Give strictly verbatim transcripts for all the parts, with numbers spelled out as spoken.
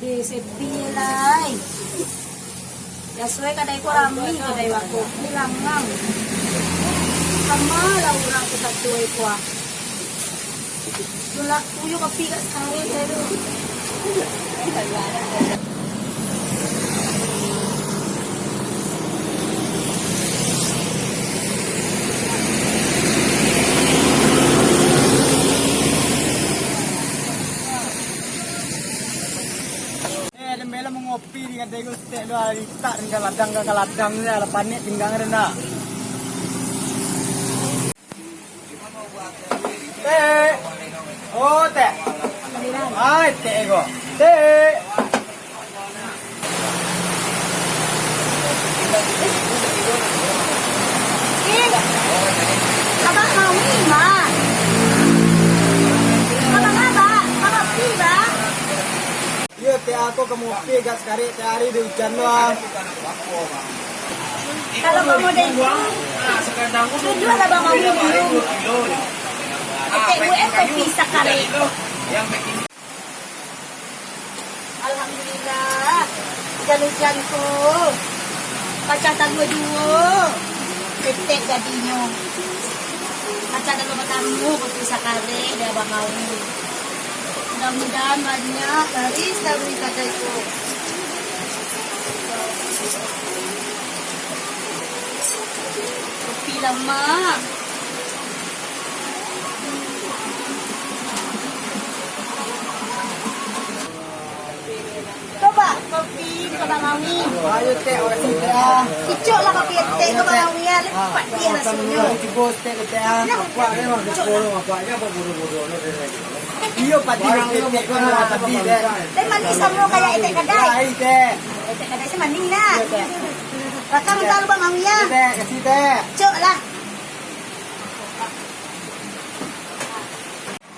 Eh, sepi lai. Biaso e kadai ko rami, kadai wak kopi langang. Kama lah urang ko satu e ko ah. Tulak kuyu kopi kak sakali e tu. Eh, den bela mangopi di kadai ko, tek, dua litak, tingga ladang ka ladang, lah panek pinggang den, nak. Tek. Oh, tek. Ai, tek ko. Tek. Eh, abah mau ni, Mak. Abah, abah, abah pi, Bah. Iyo, tek, ako ka mupi agak sakarik, tek, ari di ujan tu, ah. Kalau Bang Ode itu, tujuh lah Bang Ode dulu. Etek gue kopi sakarik. Alhamdulillah, ujan-ujan ko, pacah talua duo, etek jadinyo. Pacah talua partamo, kopi sakarik, dek Abang Awi. Mudah-mudahan banyak laris-laris kadai ko. Kopi lamak. Coba kopi, coba Bang Awi. Ayo, tek, makasih, tek, ah. Icok lah kopi etek ko, Bang Awi, ah. Lepak dia rasonyo. Cubo, tek, tek, ah. Nah, icok lah. Iyo, padi, tek, tek, ko lah padi, tek. Tapi manih samo kayak etek kadai. Ai, tek. Etek kadai se manih, nah. Iyo, tek. Rakam talu, Bang Awi, ah. Iyo, tek, makasih, tek. Icok lah.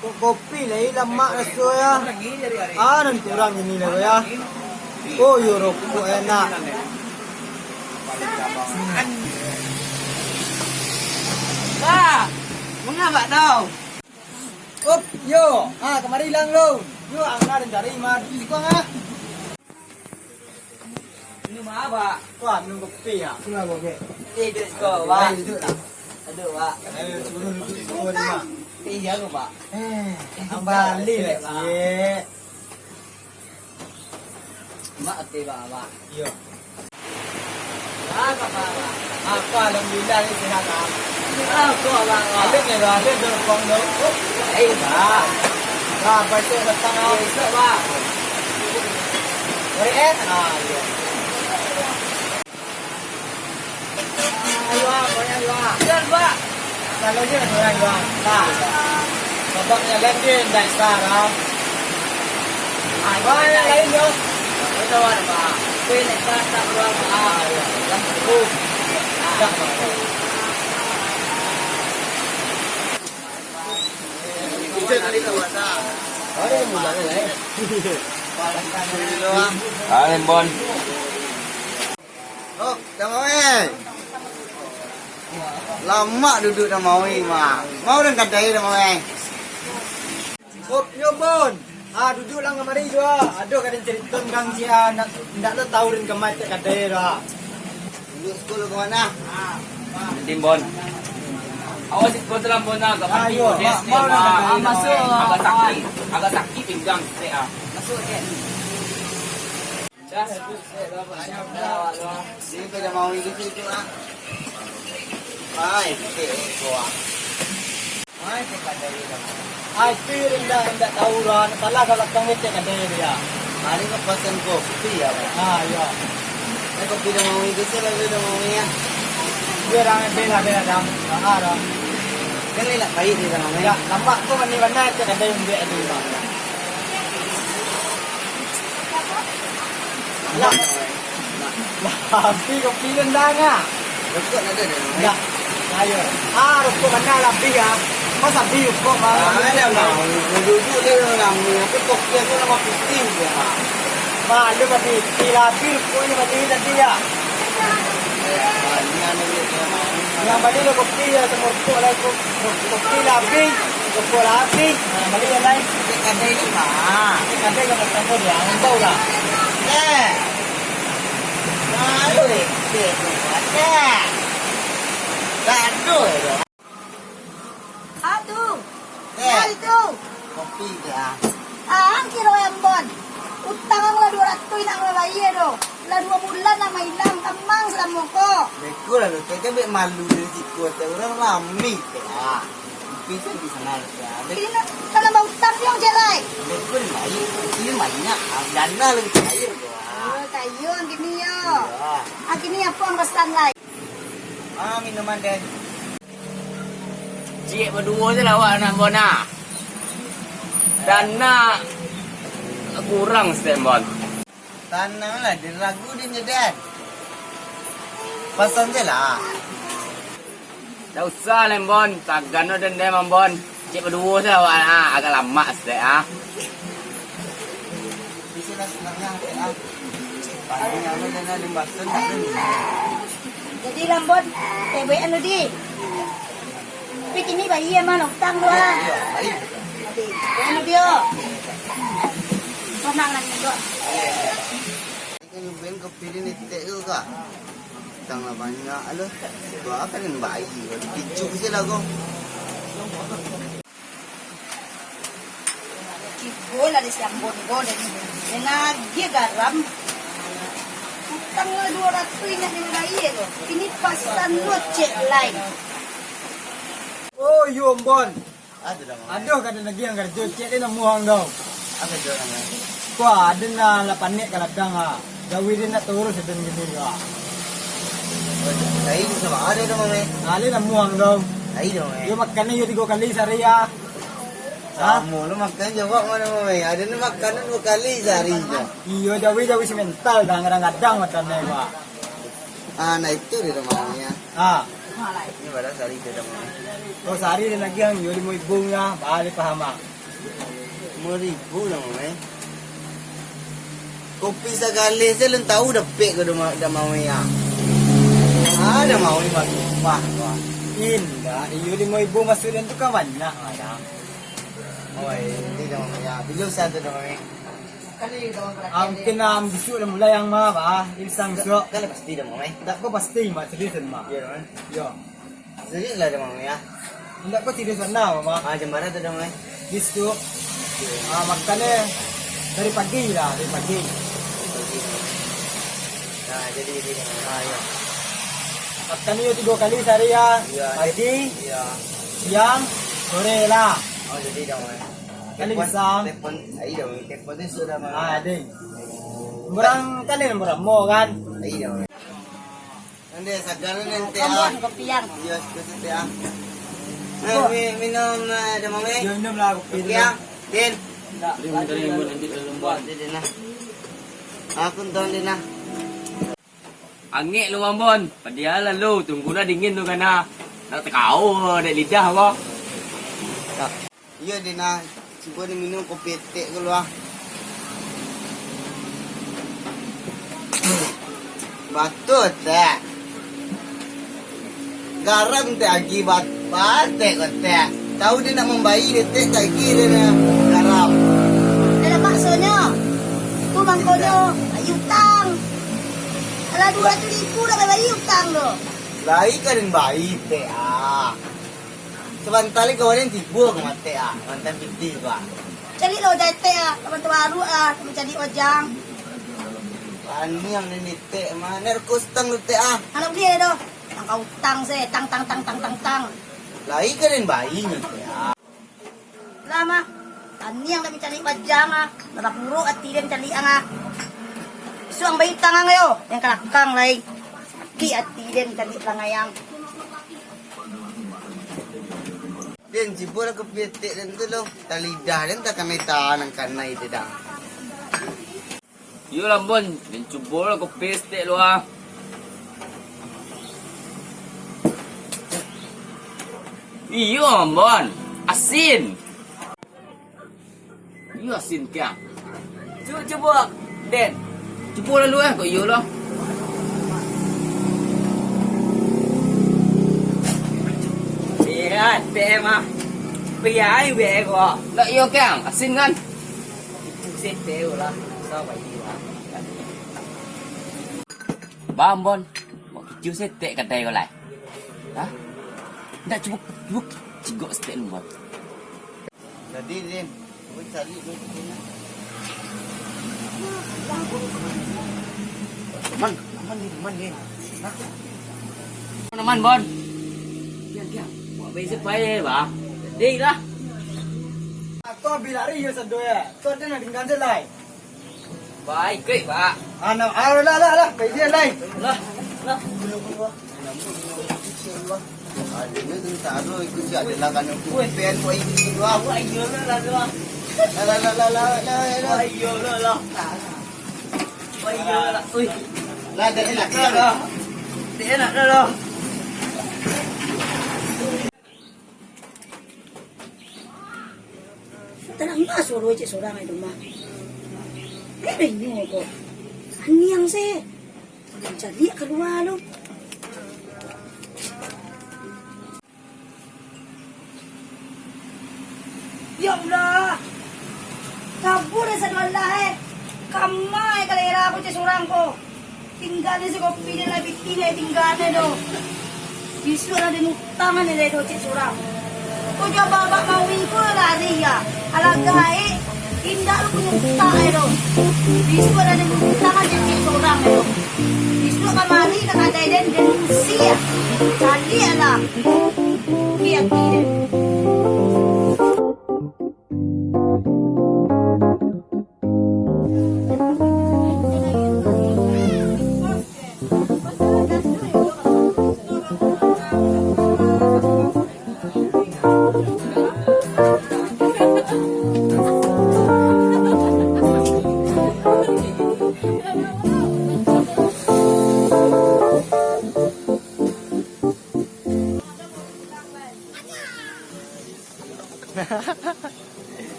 Kok kopi lai lamak raso, ya. Ah, nan kurang ini lah, ya. Oh, iyo, rokok enak. Bah, mangapa tau? Op, yo. Ah, kamari ilang lo. Yo, angga dan cari madu siko, ah. Minum apo, Pak? Wah, minum kopi, ya. Sini, Pak. Eh, duduak siko, Pak. Ayo, duduak lah. Aduh, Pak. Ayo, turun duduak siko, Pak. Iyo, Pak. Eh, kambali lah, Pak. Mak, ati, Pak, Pak. Iyo. Apa, Pak? Apa, alhamdulillah, ni sihat, Pak. Alhamdulillah, Pak. Alif ni, Pak. Alif, Pak. Eh, Pak. Pak, besok datang, Pak. Besok, Pak. Hari S? Ah, iyo. Ayo, ah, banyak, ayo, ah. Jalan, Pak. Kalau je nak orang, ayo, ah. Nah. Babaknya lagi, ndak sah, ah. Ah, banyak lain, yo. Betul, Pak. Kuih nak sah, tak keluar, Pak. Ah, iyo. Dah, Pak. Alin, Bon. Oh, Damawi. Lamak duduak Damawi, mah. Mau den kadai Damawi. Oh, yo, Bon. Ah, duduak lah kamari juo. Aduh, kadang carito tentang si, ah, nak, ndak lo tahu den kama etek kadai doh. Duduak siko lo ka ma? Timbon. Awas siko tu lah, Bon, ah. Agak Ah, iyo, masuak, masuak. Agak sakik, agak sakik pinggang siko, ah. Masuak, Kek. Sini kerja mau itu sih itu, ah. Ai, etek ko, ah. Ai, etek kadai, ah. Ai, tu indak, indak tahu lah. Salah ka balakang etek kadai dia. Hari ko pasan kopi, ya, Bang? Ah, iyo. Eh, kopi Damawi itu sih, lalu Damawi, ya. Dia orang bela, bela dam. Ah, dah. Kan ni lah pahit dia, Bang, ya. Ya, nampak tu manih bana etek kadai umbiak tu, Bang. Lah. Lah, habis kopi rendang ah. Rokok nak ada dah. Ndak. Ayo. Ah, rokok mana lah habis ah. Mas habis rokok mah. Ah, ada mah. Duduk dia orang ni. Apa kopi aku nama putih je mah. Malu tadi. Pila habis rokoknya tadi tadi ya. Ah, ini anu dia, dia mah. Yang balik lo kopi ya, sama rokok lah, rokok. Kopi lah habis, rokok lah habis. Nah, balik yang lain. Ada ini mah. Ada yang pasang kau dia, kau lah. Eh. Malu eh. Gaduh ya. Ah, tu. Eh. Nah, itu. Kopi tu, ah. Ah, ang kiro yang bon. Utang ang lah duo ratuih nak babayia doh. Lah duo bulan lah mailang, tamang salamo ko. Beko lah lu, kecek bek malu dari siko, teh urang rami teh, ah. Kopi tu di sana lah, teh, ah. Ini nak, nak nambah utang pulang, cek lai. Beko ni baik, ini banyak, ah, dana lebih cair tu, ah. Oh, cair gini yo. Iya. Ah, gini apa ang pesan lai? Ah, minuman deh. Ciek baduo se lah awak nak bon ah. Dana kurang stek bon. Tanang lah, den ragu den je den. Pasan se lah. Dak usah lah bon, sagan den deh mambon. Ciek baduo se lah awak ah, agak lamak stek ah. Jadi lambon, eh, buek anu di. Tapi kini bayia mah utang tu ah. Jadi, buek anu dio. Tenang lah ni tu. Kan nyumbang kopi ni tek tu kak. Utang lah banyak lo. Buek apo nan bayia? Picu se lah ko. Cibo lah di Siambon ko, den, den agiah garam. Utang lah duo ratuih indak den bayia ko. Kini pasan lo cek lai. Oh, iyo, Bon. Aduh, kada lagi yang karajo, cek den namuah ang dong. Apa tu namanya? Wah, den lah panek ka ladang ah. Gawi den nak turus den gini ah. Tadi sama ada dong, Mame. Kali namuah ang dong. Tadi dong, Mame. Yo makan yo tigo kali sehari ah. Samo lo makan jawab mano, Mame. Ada ni makan duo kali sehari je. Iyo, jawi-jawi semental, kadang-kadang makan ni, Pak. Ah, nah itu dia namanya. Ah. Ini pada sehari dia namanya. Oh, sehari dia lagi yang yo limo ribu ya, balik paham ah. Limo ribu lah, Mame. Kopi sagaleh se lun tahu dapek ko dama-, dama ya. Ah, dama ni bagi upah ko. Indak, iyo limo ribu masuk dan tu kan banyak lah, ya. Oh, ini dama ya. Bila usaha tu dama ni? Ah, mungkin lah, bisuak lah mulai yang mah, bah. Insang bisuak. Kalau pasti dama ni. Indak ko pasti, mah, serius mah. Iya, dama. Iya. Serius lah dong, ya. Indak ko serius bana, Mama. Ah, jam bara tu dong, eh? Bisuak. Ah, makan eh dari pagi lah, dari pagi. Pagi. Nah, jadi, jadi. Ah, iya. Makan ni tigo kali sehari ya. Iya. Pagi, iya, siang, sore lah. Oh, jadi dong, eh. Kali telepon, pisang. Telepon, ayo dong, telepon tu sudah, Mama. Ah, ding. Orang kali orang mau kan? Ayo dong. Ande, sagalo ni, ente, ah. Kopi yang. Iya, suka sete, ah. Eh, mi-, minum, eh, ada mame? Iya, minum lah kopi dulu. Kopi, ah. Din. Indak. Din, dari yang buat nanti dalam buat. Din, Din, nah. Aku entah, Din, nah. Angek lu, Ambon. Padialah lu, tunggulah dingin tu, kana. Nak tekau dek lidah, apa? Iyo, Dina. Cubo ni minum kopi etek ko lu ah. Batua, Tek. Garam, Tek, agi bat-, batek ko, Tek. Tahu dia nak mambayia, Tek, tak agi dia nak garam. Dah lah, maksudnyo. Tu mangkonyo, utang. Alah, duo ratuih ribu dah bayia utang tu. Lai ka den bayia, Tek, ah. Sabanta lai kawan den tibo ka mate, ah, mantan piti tu, ah. Caliak lah wajah etek, ah, kawan tabaru, ah, mancaliak wajah. Paniang ni, Tek, mah. Nek ruko stang tu, Tek, ah. Anak beli ado. Tangka utang se, tang, tang, tang, tang, tang, tang. Lai ka den bayia nyo, Tek, ah. Lah, mah. Paniang lah mancaliak wajah, ah. Lah bakurok ati den mancaliak, ah. Suang bayia utang, ah, yo. Yang kalakang lai. Sakik ati den mancaliak perangai ang. Den, cubo lah kopi etek den tu lo. Talidah den takanai tanang kanai tu dah. Iyo lah, Bon. Den cubo lah kopi etek lo ah. Iyo, Bon. Asin. Iyo, asin kiang. Cu-, cubo, Den. Cubo lalu, eh, kok iyo lah. Iyo, teh mah. Piyai be ko. Ndak iyo, Kang. Asin kan? Itu sete lah. Sabar lah. Bambon. Mau kicu setek kadai ko lai. Hah? Ndak, cubo, cubo cigok setek lu, Bon. Jadi, Din, gue cari lu di sini. Aman, aman, Din, aman, Din. Nah. Aman, Bon. Diam, diam. Buat baik sepai, bah. Dek lah. Aku habis lari, ya, sado, ya. Kau ada nak tinggal je, lai. Baik, baik, Pak. Anak, ah, lah, lah, lah. Baik dia, lai. Lah, lah. Ada ni tentara ikut dia, ada lah kan aku. Weh. Pen, weh, ini, wah. Wah, iya lah, lah, lah. Lah, lah, lah, lah, lah, lah, lah. Wah, iya lah, lah. Wah, iya lah. Ui. Lah, dah enak lah, lah. Dah enak lah, lah. Tadanga suaro cek surang itu mah. Eh, inyo ko. Aniang se. Mancaliak kalua lu. Ya Allah. Kabur asa dua lah, eh. Kama, eh, kalera ko cek surang ko. Tingga ni sakopi ni lah, bikin ni tingga ni doh. Bisuak lah den utang ni lai doh cek surang. Ko jo abak-abak mawi ko lari ya. Alah gaek, indak lu punyo utak ni doh. Bisuak lah den utang cek, cek surang ni doh. Bisuak kamari ka kadai den, den usia. Caliak lah. Kiaki den.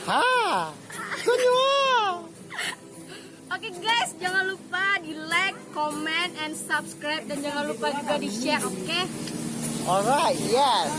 Ha, konyo. Oke guys, jangan lupa di like, comment, and subscribe, dan jangan lupa juga di share, oke? Alright, yes.